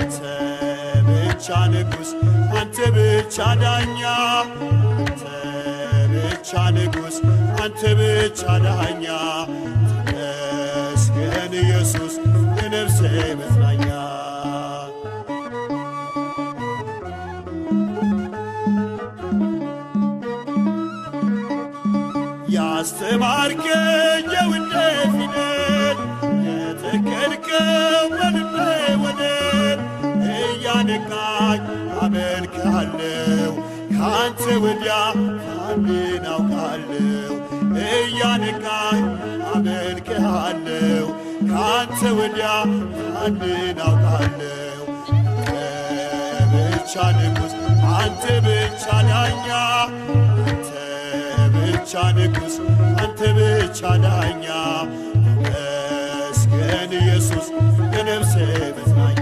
አንተ ብቻ ንጉሥ፣ አንተ ብቻ ዳኛ፣ አንተ ብቻ ንጉሥ፣ አንተ ብቻ ዳኛ። ተመስገን ኢየሱስ የነፍሴ መጽናኛ። ያስተማርከኝ የውዴ ፊደል፣ የተከልከው በልቤ ወደል፣ እያነቃኝ አመልክሃለሁ፣ ከአንተ ወዲያ ማንን አውቃለሁ? እያነቃኝ አመልክሃለሁ፣ ከአንተ ወዲያ ማንን አውቃለሁ? አንተ ብቻ ንጉሥ፣ አንተ ብቻ ዳኛ፣ አንተ ብቻ ንጉሥ፣ አንተ ብቻ ዳኛ። ተመስገን ኢየሱስ የነፍሴ መጽናኛ።